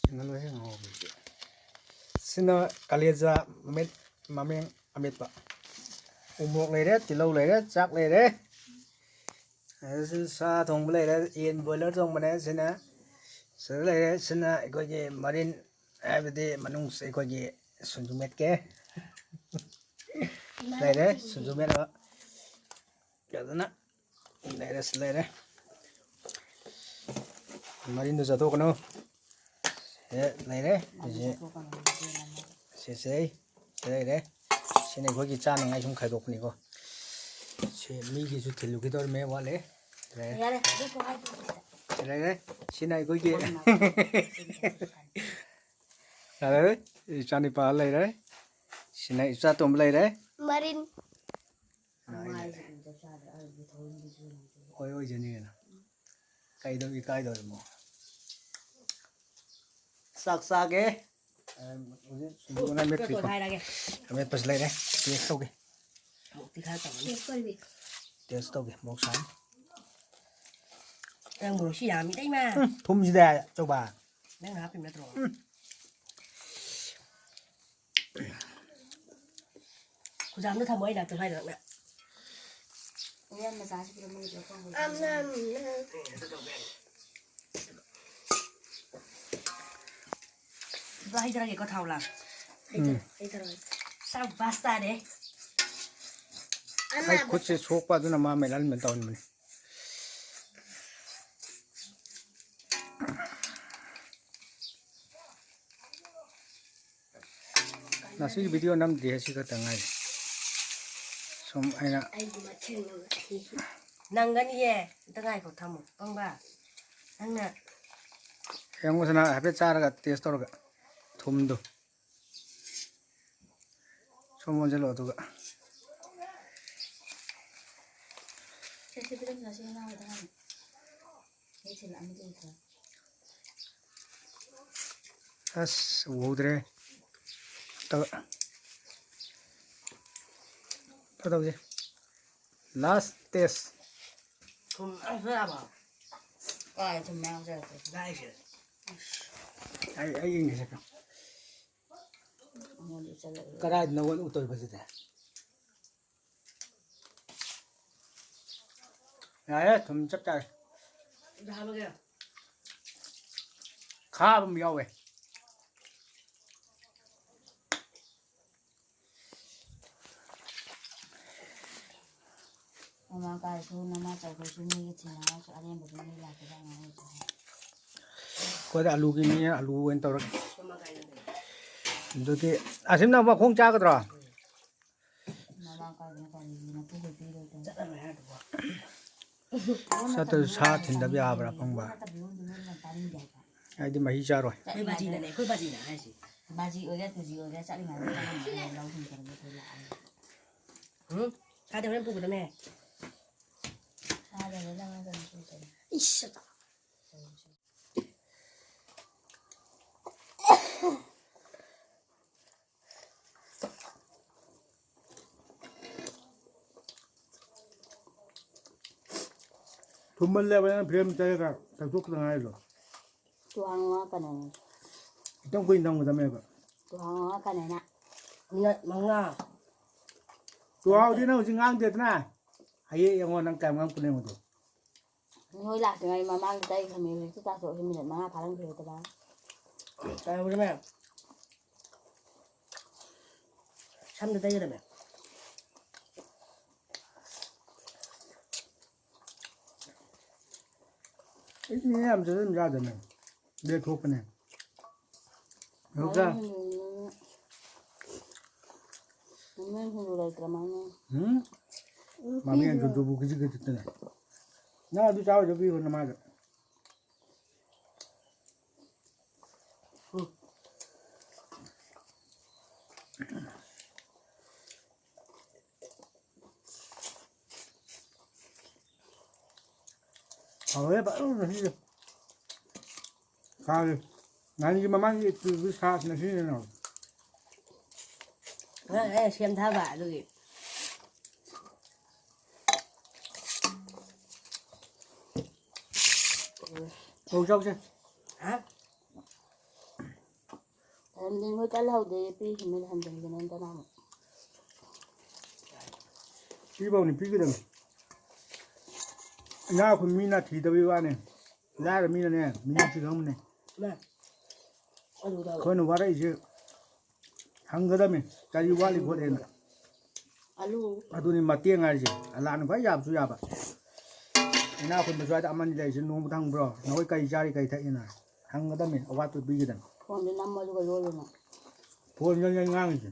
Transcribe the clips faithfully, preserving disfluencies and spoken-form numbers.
ꯁꯤꯡꯍꯜꯂꯣꯏꯍꯦ, ꯉꯥꯎꯕꯤꯗꯤ꯫ ꯁꯤꯅ ꯀꯂꯦꯖꯥ ꯃꯃꯤꯠ, ꯃꯃꯦꯡ ꯑꯃꯦꯠꯄ꯫ ꯎꯃꯣꯔꯣꯛ ꯂꯩꯔꯦ, ꯇꯤꯜꯍꯧ ꯂꯩꯔꯦ, ꯆꯥꯛ ꯂꯩꯔꯦ꯫ ꯑꯗꯨꯁꯨ ꯁꯥ ꯊꯣꯡꯕ ꯂꯩꯔꯦ, ꯌꯦꯟ ꯕꯣꯏꯂꯔ ꯊꯣꯡꯕꯅꯦ ꯁꯤꯅ꯫ ꯁꯤꯗ ꯂꯩꯔꯦ, ꯁꯤꯅ ꯑꯩꯈꯣꯏꯒꯤ ꯃꯔꯤꯟ, ꯍꯥꯏꯕꯗꯤ ꯃꯅꯨꯡ ꯑꯩꯈꯣꯏꯒꯤ ꯁꯤꯡꯖꯨ ꯃꯦꯠꯀꯦ꯫ ꯂꯩꯔꯦ, ꯁꯤꯡꯖꯨ ꯃꯦꯠꯅꯕ꯫ ꯐꯖꯅ ꯂꯩꯔꯦ, ꯁꯤ ꯂꯩꯔꯦ꯫ ꯃꯔꯤꯟꯗꯣ ꯆꯥꯊꯣꯛꯀꯅꯨ꯫ ꯁꯦ ꯂꯩꯔꯦ꯫ ꯁꯤꯁꯦ, ꯁꯤꯁꯦ ꯁꯤ ꯂꯩꯔꯦ꯫ ꯁꯤꯅ ꯑꯩꯈꯣꯏꯒꯤ ꯆꯥꯅꯉꯥꯏ ꯁꯨꯝ ꯈꯥꯏꯗꯣꯛꯄꯅꯤꯀꯣ꯫ ꯁꯤ ꯃꯤꯒꯤꯁꯨ ꯊꯤꯜꯂꯨꯒꯦ ꯇꯧꯔꯝꯃꯦ, ꯋꯥꯠꯂꯤ꯫ ꯂꯩꯔꯦ꯫ ꯌꯥꯔꯦ, ꯑꯗꯨꯁꯨ ꯍꯥꯏꯗꯦ꯫ ꯁꯤ ꯂꯩꯔꯦ꯫ ꯁꯤꯅ ꯑꯩꯈꯣꯏꯒꯤ ꯌꯥꯔꯦ꯫ ꯏꯆꯥꯅꯤꯄꯥ ꯂꯩꯔꯦ꯫ ꯁꯤꯅ ꯏꯆꯥ ꯇꯣꯝꯕ ꯂꯩꯔꯦ꯫ ꯃꯔꯤꯟ꯫ ꯍꯣꯏ, ꯑꯣꯏꯖꯅꯤ ꯀꯩꯅꯣ꯫ ꯀꯩꯗꯧ ꯏꯀꯥꯏꯗꯧꯔꯤꯃꯣ? ꯆꯥꯛ ꯆꯥꯒꯦ꯫ ꯑ, ꯍꯧꯖꯤꯛ ꯁꯤꯡꯖꯨ ꯑꯃ ꯃꯦꯠꯈ꯭ꯔꯤꯀꯣ꯫ ꯍꯥꯏꯔꯒꯦ꯫ ꯑꯃꯦꯠꯄꯁꯨ ꯂꯩꯔꯦ꯫ ꯇꯦꯁ ꯇꯧꯒꯦ꯫ ꯑꯃꯨꯛꯇꯤ ꯈꯔ ꯇꯧꯒꯅꯤ꯫ ꯇꯦꯁ ꯇꯧꯔꯤꯃꯤ꯫ ꯇꯦꯁ ꯇꯧꯒꯦ, ꯃꯣꯔꯣꯛ ꯁꯥꯏ꯫ ꯅꯪ ꯃꯣꯔꯣꯛꯁꯤ ꯌꯥꯝꯃꯤꯗ, ꯏꯃꯥ꯫ ꯎꯝ, ꯊꯨꯝꯁꯤꯗ, ꯑꯆꯧꯕ꯫ ꯅꯪ ꯍꯥꯞꯄꯤ ꯅꯠꯇ꯭ꯔꯣ? ꯎꯝ꯫ ꯈꯨꯖꯥꯝꯗꯣ ꯊꯝꯃꯣ ꯑꯩ ꯅꯥꯛꯇ ꯁ꯭ꯋꯥꯏꯗ ꯅꯛꯅ꯫ ꯎꯌꯥꯟ ꯃꯆꯥꯁꯤꯕꯨ ꯃꯣꯏꯗ ꯈꯣꯡ ꯑꯝ, ꯑꯝ, ꯑꯝ꯫ ꯑꯗꯣ ꯍꯩꯊꯔꯒꯦꯀꯣ, ꯊꯥꯎ ꯂꯥꯡ꯫ ꯎꯝ꯫ ꯍꯩꯊꯔꯣ, ꯍꯩꯊꯔꯣ꯫ ꯁꯕꯥꯁ ꯇꯥꯔꯦ꯫ ꯑꯩ ꯈꯨꯠꯁꯦ ꯁꯣꯛꯄ ꯑꯗꯨꯅ ꯃꯥ ꯃꯦꯠꯍꯟꯕ ꯇꯧꯍꯟꯕꯅꯤ꯫ ꯉꯁꯤꯒꯤ ꯚꯤꯗꯤꯑꯣ ꯅꯝꯗ꯭ꯔꯤ, ꯑꯁꯤ ꯈꯛꯇ ꯉꯥꯏꯔꯤ꯫ ꯁꯨꯝ ꯑꯩꯅ ꯑꯩꯒꯤ ꯃꯊꯦꯜ ꯅꯪꯒꯅꯤꯌꯦ꯫ ꯑꯝꯇ ꯉꯥꯏꯈꯣ, ꯊꯝꯃꯣ꯫ ꯄꯪꯕ꯫ ꯅꯪꯅ ꯌꯦꯡꯉꯨꯁꯤꯅ ꯍꯥꯏꯐꯦꯠ ꯆꯥꯔꯒ ꯇꯦꯁ ꯇꯧꯔꯒ ꯊꯨꯝꯗꯣ꯫ ꯁꯣꯝ ꯑꯣꯟꯁꯤꯜꯂꯣ ꯑꯗꯨꯒ꯫ ꯁꯦ, ꯁꯤ ꯄꯤꯔꯝꯁꯤꯔ, ꯁꯤ ꯏꯅꯥꯎꯒꯤꯗ ꯍꯥꯟꯅ꯫ ꯍꯦꯛ ꯊꯤꯜꯂꯛꯑꯝꯃꯗꯤ ꯐꯕ꯫ ꯑꯁ, ꯎꯍꯧꯗ꯭ꯔꯦ꯫ ꯑꯝꯇ ꯇꯧꯁꯦ꯫ Last test꯫ ꯊꯨꯝ ꯈꯔ ꯌꯥꯕ꯫ ꯀꯥꯏ ꯊꯨꯝ ꯃꯌꯥꯝ ꯆꯥꯏ꯫ ꯂꯥꯛꯏꯁꯦ꯫ ꯑꯩ ꯑꯩ ꯌꯦꯡꯒꯦꯁꯦ꯫ ꯑꯩꯉꯣꯟꯗ ꯆꯠꯂꯛꯑꯦ꯫ ꯀꯗꯥꯏꯗ ꯅꯪꯉꯣꯟꯗ ꯎꯠꯇꯣꯏꯕ ꯁꯤꯗꯤ? ꯌꯥꯔꯦ, ꯊꯨꯝ ꯆꯞ ꯆꯥꯔꯦ꯫ ꯍꯥꯞꯄꯒꯦ꯫ ꯈꯥꯕ ꯑꯃ ꯌꯥꯎꯋꯦ꯫ ꯃꯃꯥ ꯀꯥꯏꯁꯨ ꯅꯃꯥ ꯆꯧꯈꯣꯏꯁꯨ ꯃꯤꯒꯤ ꯊꯤꯅꯔꯁꯨ ꯑꯔꯦꯝꯕꯗꯨ ꯃꯤ ꯂꯥꯛꯀꯗꯕ ꯉꯥꯏꯔꯤꯁꯦ꯫ ꯑꯩꯈꯣꯏꯗ ꯑꯂꯨꯒꯤ ꯃꯤ ꯑꯂꯨ ꯑꯣꯏꯅ ꯇꯧꯔꯒꯦ꯫ ꯑꯗꯨꯗꯤ ꯑꯁꯤꯝꯅ ꯃꯈꯣꯡ ꯆꯥꯒꯗ꯭ꯔꯣ? ꯃꯃꯥ ꯀꯥꯏꯗꯅ ꯀꯔꯤꯒꯤ ꯃꯄꯨꯒ ꯄꯤꯔꯣꯏꯗꯕ? ꯆꯠꯇ꯭ꯔꯁꯨ ꯁꯥ ꯊꯤꯟꯗꯕ ꯌꯥꯕ꯭ꯔꯥ ꯐꯪꯕ? ꯑꯩꯗꯤ ꯃꯍꯤ ꯆꯥꯔꯣꯏ꯫ ꯑꯩꯈꯣꯏ ꯕꯥꯖꯤꯅꯅꯦ, ꯑꯩꯈꯣꯏ ꯕꯥꯖꯤꯅ ꯍꯥꯏꯁꯦ꯫ ꯕꯥꯖꯤ ꯑꯣꯏꯒꯦꯔꯥ ꯇꯨꯖꯤ ꯑꯣꯏꯒꯦꯔꯥ ꯆꯠꯂꯤꯉꯩꯗ ꯆꯠꯂꯝꯃꯒ ꯂꯧ ꯍꯨꯟꯈ꯭ꯔꯒ ꯑꯩꯈꯣꯏ ꯂꯥꯛꯑꯅꯤ꯫ ꯎꯝ? ꯀꯥꯏꯗ ꯍꯣꯔꯦꯟ ꯄꯨꯒꯗꯕꯅꯦ? ꯀꯥꯏꯗ ꯍꯣꯔꯦꯟ ꯂꯧ ꯍꯨꯟꯈ꯭ꯔꯒ ꯑꯩꯈꯣꯏ ꯂꯥꯛꯑꯅꯤ꯫ ꯏꯁ! ꯊꯨꯝꯃꯜꯂꯦꯕ ꯅꯪ ꯐ꯭ꯔꯦꯝ ꯇꯩꯔꯒ ꯇꯧꯊꯣꯛꯈꯤꯗ ꯉꯥꯏꯔꯤꯗꯣ꯫ ꯇꯨ ꯍꯥꯡꯉꯣ ꯀꯩꯅꯣꯅꯦ꯫ ꯈꯤꯇꯪ ꯀꯨꯏꯅ ꯊꯝꯒꯗꯕꯅꯦꯕ꯫ ꯇꯨ ꯍꯥꯡꯉꯣ ꯀꯩꯅꯣꯅꯦ꯫ ꯃꯤꯅꯠ ꯃꯉꯥ꯫ ꯇꯨꯍꯥꯎꯗꯤ ꯅꯪ ꯍꯧꯖꯤꯛ ꯉꯥꯡꯗꯦꯗꯅ꯫ ꯍꯌꯦꯡ ꯌꯦꯡꯉꯣ ꯅꯪ ꯀꯌꯥꯝ ꯉꯥꯡꯉꯛꯄꯅꯣ ꯌꯦꯡꯉꯣ ꯑꯗꯣ꯫ ꯅꯣꯏ ꯂꯥꯛꯇ꯭ꯔꯤꯉꯩ ꯃꯃꯥꯡꯗ ꯑꯩ ꯊꯝꯃꯦ, ꯍꯧꯖꯤꯛꯇꯤ ꯆꯥꯊꯣꯛꯑꯁꯤ, ꯃꯤꯅꯤꯠ ꯃꯉꯥ ꯐꯥꯔꯝꯈꯤꯔꯣꯏꯗꯕ꯫ ꯀꯩꯗꯧꯔꯒꯦ? ꯁꯝꯗ ꯇꯩꯒꯗꯕꯅꯦ꯫ ꯑꯩ ꯃꯤ ꯌꯥꯝ ꯆꯠꯂ ꯑꯗꯨꯝ ꯆꯥꯗꯕꯅꯦ꯫ ꯂꯦꯛꯊꯣꯛꯄꯅꯦ꯫ ꯌꯣꯡꯆꯥ꯫ ꯃꯃꯤꯡ ꯁꯤꯡꯖꯨ ꯂꯩꯇ꯭ꯔꯃꯥꯏꯅ꯫ ꯎꯝ? ꯃꯃꯤꯡ ꯁꯤꯡꯖꯨꯕꯨ ꯈꯖꯤꯛ ꯈꯖꯤꯛꯇꯅꯦ꯫ ꯅꯪ ꯑꯗꯨ ꯆꯥꯔꯣꯏꯗ ꯄꯤꯈꯣ ꯅꯃꯥꯗ꯫ ꯍꯥꯎꯔꯦ ꯐꯖꯅ ꯉꯁꯤꯗꯤ꯫ ꯀꯥꯔꯤ꯫ ꯅꯍꯥꯟꯒꯤ ꯃꯃꯥꯡꯒꯤ ꯏꯗꯇꯨꯁꯨ ꯁꯥꯁꯤꯅ ꯁꯤꯖꯤꯟꯅꯩ꯫ ꯉꯔꯥꯡ ꯑꯩꯅ ꯁꯦꯝ ꯊꯥꯕ ꯑꯗꯨꯒꯤ꯫ ꯍꯧ ꯆꯥꯎꯁꯦ꯫ ꯍꯥ? ꯔꯟꯖꯟ ꯍꯣꯏ ꯀꯜꯍꯧꯗꯦ, ꯄꯤꯈꯤꯕꯅꯤ ꯍꯟꯖꯟꯒꯅꯤ ꯇꯔꯥꯃꯨꯛ꯫ ꯄꯤꯕꯧꯅꯤ ꯄꯤꯒꯗꯕꯅꯤ꯫ ꯏꯅꯥꯛ ꯈꯨꯟ ꯃꯤꯅ ꯊꯤꯗꯕꯩ ꯋꯥꯅꯤ꯫ ꯂꯥꯏꯔ ꯃꯤꯅꯅꯦ ꯃꯤꯅꯨꯡꯁꯤ ꯈꯪꯕꯅꯦ꯫ ꯃꯥ꯫ ꯑꯗꯨꯗ ꯑꯩꯈꯣꯏꯅ ꯋꯥꯔꯛꯏꯁꯦ ꯍꯪꯒꯗꯕꯅꯤ ꯀꯔꯤ ꯋꯥꯠꯂꯤ ꯈꯣꯠꯂꯤꯅ꯫ ꯑꯂꯨ꯫ ꯑꯗꯨꯅꯤ ꯃꯇꯦꯡ ꯍꯥꯏꯔꯤꯁꯦ꯫ ꯑꯂꯥꯟ ꯈ꯭ꯋꯥꯏ ꯌꯥꯕꯁꯨ ꯌꯥꯕ꯫ ꯏꯅꯥꯛ ꯈꯨꯟꯕ ꯁ꯭ꯋꯥꯏꯗ ꯑꯃꯅꯤ ꯂꯩꯔꯤꯁꯦ ꯅꯣꯡꯃꯇ ꯍꯪꯕ꯭ꯔꯣ? ꯅꯈꯣꯏ ꯀꯔꯤ ꯆꯥꯔꯤ ꯀꯔꯤ ꯊꯛꯏꯅ? ꯍꯪꯒꯗꯕꯅꯤ ꯑꯋꯥꯠꯄ ꯄꯤꯒꯗꯕꯅꯤ꯫ ꯐꯣꯟꯗꯨ ꯅꯝꯃꯣ ꯑꯗꯨꯒ ꯂꯣꯜꯂꯨꯅ꯫ ꯐꯣꯟ ꯌꯪ ꯌꯪ ꯉꯥꯡꯉꯤꯁꯦ꯫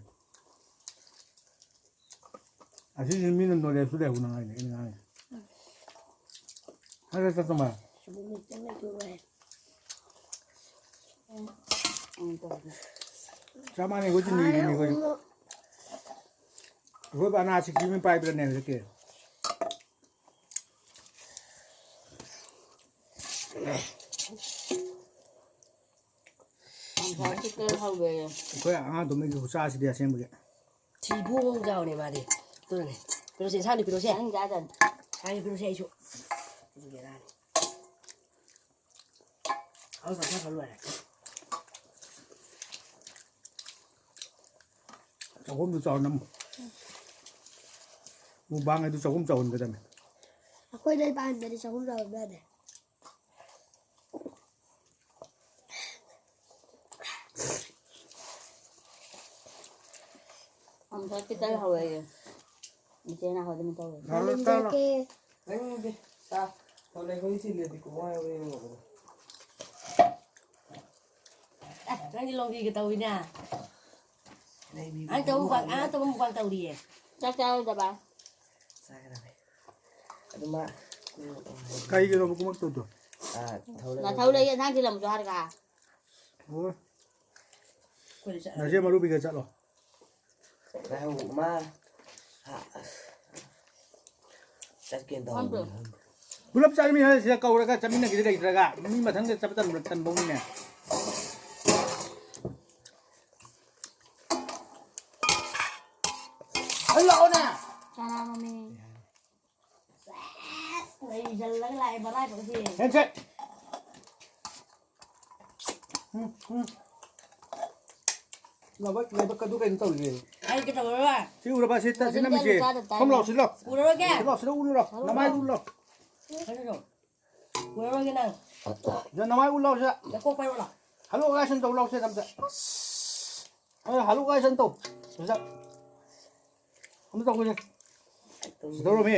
ꯑꯁꯤꯁꯤ ꯃꯤꯅ ꯅꯣꯂꯦꯖꯁꯨ ꯂꯩꯍꯧꯅꯉꯥꯏꯅꯤ ꯑꯩꯅ ꯉꯥꯡꯉꯤꯁꯦ꯫ ꯍꯥꯏꯔ ꯆꯠꯇꯃ꯫ ꯎꯝ, ꯇꯧꯔꯦ꯫ ꯆꯞ ꯃꯥꯟꯅꯩ ꯑꯩꯈꯣꯏꯁꯨ ꯅꯤꯔꯤꯅꯤ ꯑꯩꯈꯣꯏꯁꯨ꯫ ꯑꯩꯈꯣꯏ ꯑꯅꯥꯁꯤ ꯀꯤꯃꯤ ꯄꯥꯏꯕ꯭ꯔꯅꯦ ꯍꯧꯖꯤꯛꯀꯤ? ꯌꯥꯝ ꯐꯔꯦ, ꯆꯤꯛꯀꯟ ꯍꯧꯔꯦ꯫ ꯑꯩꯈꯣꯏ ꯑꯉꯥꯡ ꯇꯨꯝꯕꯒꯤ ꯈꯨꯆꯥꯁꯤꯗꯤ ꯑꯁꯦꯡꯕꯒꯤ꯫ ꯊꯤꯕꯣꯡ ꯆꯥꯎꯅꯦ ꯃꯥꯗꯤ꯫ ꯑꯗꯨꯅꯅꯦ꯫ ꯄꯤꯔꯛꯑꯣꯁꯦ, ꯏꯟꯁꯥꯡꯗꯤ ꯄꯤꯔꯛꯑꯣꯁꯦ꯫ ꯆꯥꯅꯤꯡꯗꯦ ꯍꯥꯏꯗꯥꯏꯅꯦ? ꯁꯥꯏ ꯄꯤꯔꯛꯑꯣꯁꯦ ꯑꯩꯁꯨ꯫ ꯑꯗꯨ ꯕꯦꯔꯥꯅꯤ꯫ ꯑꯗꯨ ꯆꯥꯊꯣꯛꯈ꯭ꯔ ꯂꯣꯏꯔꯦ꯫ ꯆꯥꯛꯈꯨꯝꯗꯨ ꯆꯥꯎꯅ ꯃꯨꯛꯕꯥꯡ ꯍꯥꯏꯗꯨ ꯆꯥꯛꯈꯨꯝ ꯆꯥꯎꯍꯟꯒꯗꯕꯅꯤ꯫ ꯑꯩꯈꯣꯏꯗ ꯄꯥꯟꯕꯗꯤ ꯆꯍꯨꯝ ꯂꯧꯔꯝꯕ ꯌꯥꯗꯦ꯫ ꯑꯃꯨꯛ ꯈꯤꯇꯪ ꯍꯧꯔꯛꯑꯦ꯫ ꯏꯆꯦꯅ ꯍꯧꯗꯤ ꯑꯃꯨꯛ ꯇꯧꯔꯦ꯫ ꯂꯥꯛꯑꯣ, ꯂꯥꯛꯑꯣ, ꯂꯥꯛꯑꯣ꯫ ꯅꯪꯗꯤ ꯆꯥ ꯊꯛꯂꯦ ꯑꯩꯈꯣꯏ ꯊꯤꯜꯂꯦꯗꯤ ꯀꯃꯥꯏ ꯍꯧꯔꯦ ꯌꯦꯡꯉꯣ꯫ ꯑꯦ, ꯅꯪꯗꯤ ꯂꯣꯡꯒꯤꯒ ꯇꯧꯏꯅꯦ꯫ ꯑ ꯇꯧꯕ ꯃꯨꯛꯕꯥꯡ, ꯑ ꯇꯧꯕ ꯃꯨꯛꯕꯥꯡ ꯇꯧꯔꯤꯌꯦ꯫ ꯆꯥꯛ ꯆꯥꯔꯣꯏꯗꯕ? ꯆꯥꯒꯗꯕꯅꯦ꯫ ꯑꯗꯨ ꯃꯥ ꯀꯩꯒꯤꯅꯣꯕ ꯀꯨꯝꯃꯛꯇꯧꯗꯣ? ꯑꯥ, ꯊꯧꯔꯒ ꯅꯊꯧ ꯂꯩꯌꯦ, ꯏꯟꯁꯥꯡ ꯊꯤꯜꯂꯝꯃꯨꯁꯨ ꯍꯥꯏꯔꯒ꯫ ꯑꯣ꯫ ꯑꯩꯈꯣꯏꯗ ꯆꯠꯂꯦ꯫ ꯅꯆꯦ ꯃꯔꯨꯕꯤꯒ ꯆꯠꯂꯣ꯫ ꯉꯥꯏꯍꯧ, ꯃꯥ꯫ ꯑ, ꯆꯠꯀꯦꯅ ꯇꯧꯍꯧꯕꯅꯦ꯫ ꯄꯨꯂꯞ ꯆꯠꯃꯤꯟꯅꯔ ꯁꯤꯗ ꯀꯧꯔꯒ ꯆꯠꯃꯤꯟꯅꯈꯤꯗ ꯂꯩꯇ꯭ꯔꯒ ꯃꯤ ꯃꯊꯪꯗ ꯆꯠꯄ ꯇꯟꯕ ꯇꯟꯕꯧꯅꯤꯅꯦ꯫ ꯍꯜꯂꯛꯑꯣꯅꯦ꯫ ꯆꯥꯔꯝꯃꯦ꯫ ꯂꯩꯁꯜꯂꯒ ꯂꯥꯛꯑꯦ ꯃꯔꯥꯏꯕꯛꯁꯦ꯫ ꯍꯦꯟꯁꯦꯠ꯫ ꯎꯝ, ꯎꯝ꯫ ꯂꯥꯏꯕꯛ, ꯂꯥꯏꯕꯛ ꯑꯗꯨ ꯀꯩꯅꯣ ꯇꯧꯔꯤꯁꯦ? ꯑꯩ ꯀꯩꯗꯧꯔꯕ? ꯁꯤ ꯎꯔꯕ ꯁꯤ ꯇ-, ꯁꯤ ꯍꯧꯖꯤꯛ ꯅꯝꯃꯤꯁꯦ? ꯆꯥꯗ ꯇꯥꯏ꯫ ꯁꯣꯝ ꯂꯥꯎ, ꯁꯤ ꯂꯥꯎ꯫ ꯎꯔꯔꯣꯏꯒꯦ? ꯁꯤ ꯂꯥꯎ, ꯁꯤꯗ ꯎꯠꯂꯨꯔꯣ꯫ ꯅꯃꯥꯏꯗ ꯎꯠꯂꯣ꯫ ꯀꯩꯅꯣ? ꯎꯔꯔꯣꯏꯒꯦ ꯅꯪ꯫ ꯁꯤꯗ ꯅꯃꯥꯏ ꯎꯠꯂꯣ, ꯁꯤꯗ꯫ ꯅꯀꯣꯛ ꯄꯥꯏꯔꯣ ꯂꯥꯎ꯫ Hello guys ꯑꯅ ꯇꯧ ꯂꯥꯎ, ꯁꯤꯗ ꯑꯝꯇ꯫ ꯑ, hello guys ꯑꯅ ꯇꯧ꯫ ꯁꯤꯗ꯫ ꯑꯝꯇ ꯇꯧꯈꯣꯁꯦ꯫ ꯁꯤꯗꯧꯔꯝꯃꯤ꯫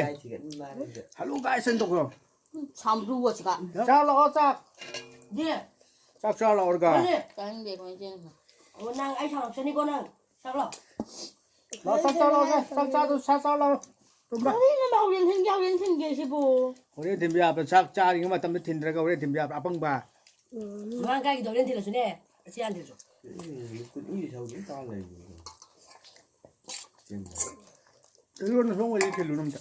Hello guys ꯑꯅ ꯇꯧꯈ꯭ꯔꯣ꯫ ꯁꯥꯝꯕ꯭ꯔꯨ ꯑꯁꯤꯒ꯫ ꯆꯥꯛ ꯂꯥꯛꯑꯣ, ꯆꯥꯛ꯫ ꯗꯤ, ꯆꯥꯛ ꯆꯥꯔ ꯂꯥꯛꯑꯣꯔꯒ꯫ ꯀꯣꯟꯅꯤ꯫ ꯆꯥꯅꯤꯡꯗꯦ ꯀꯃꯥꯏꯅ ꯆꯦꯟꯈ꯭ꯔꯣ? ꯑꯣ, ꯅꯪ ꯑꯩ ꯁꯥꯎꯔꯛꯆꯅꯤꯀꯣ ꯅꯪ꯫ ꯆꯥꯛ ꯂꯥꯎ꯫ ꯂꯥꯛꯑꯣ, ꯆꯥꯛ ꯆꯥꯔ ꯂꯥꯛꯑꯣꯁꯦ꯫ ꯆꯥꯛ ꯆꯥꯗꯣ, ꯆꯥꯛ ꯆꯥꯔ ꯂꯥꯛꯑꯣ꯫ ꯇꯨꯝꯕ꯫ ꯀꯔꯤꯅꯣ ꯍꯧꯖꯤꯛ ꯊꯤꯟꯒꯦ, ꯍꯧꯖꯤꯛ ꯊꯤꯟꯒꯦ ꯁꯤꯕꯨ? ꯍꯣꯔꯦꯟ ꯊꯤꯟꯕ ꯌꯥꯕ, ꯆꯥꯛ ꯆꯥꯔꯤꯉꯩ ꯃꯇꯝꯗ ꯊꯤꯟꯗ꯭ꯔꯒ ꯍꯣꯔꯦꯟ ꯊꯤꯟꯕ ꯌꯥꯕ꯭ꯔꯥ? ꯑꯄꯪꯕ꯫ ꯃꯃꯥꯡ ꯀꯥꯏꯒꯤꯗꯣ ꯍꯣꯔꯦꯟ ꯊꯤꯜꯂꯁꯨꯅꯦ꯫ ꯑꯁꯤ ꯍꯥꯟꯅ ꯊꯤꯜꯂꯁꯨ꯫ ꯀꯨꯠꯅꯤ ꯁꯧꯗꯨ ꯇꯥ ꯂꯩꯕ꯫ ꯊꯤꯜꯂꯨꯅ ꯁꯣꯝ ꯑꯣꯏꯗꯤ ꯊꯤꯜꯂꯨꯅ ꯑꯝꯇ꯫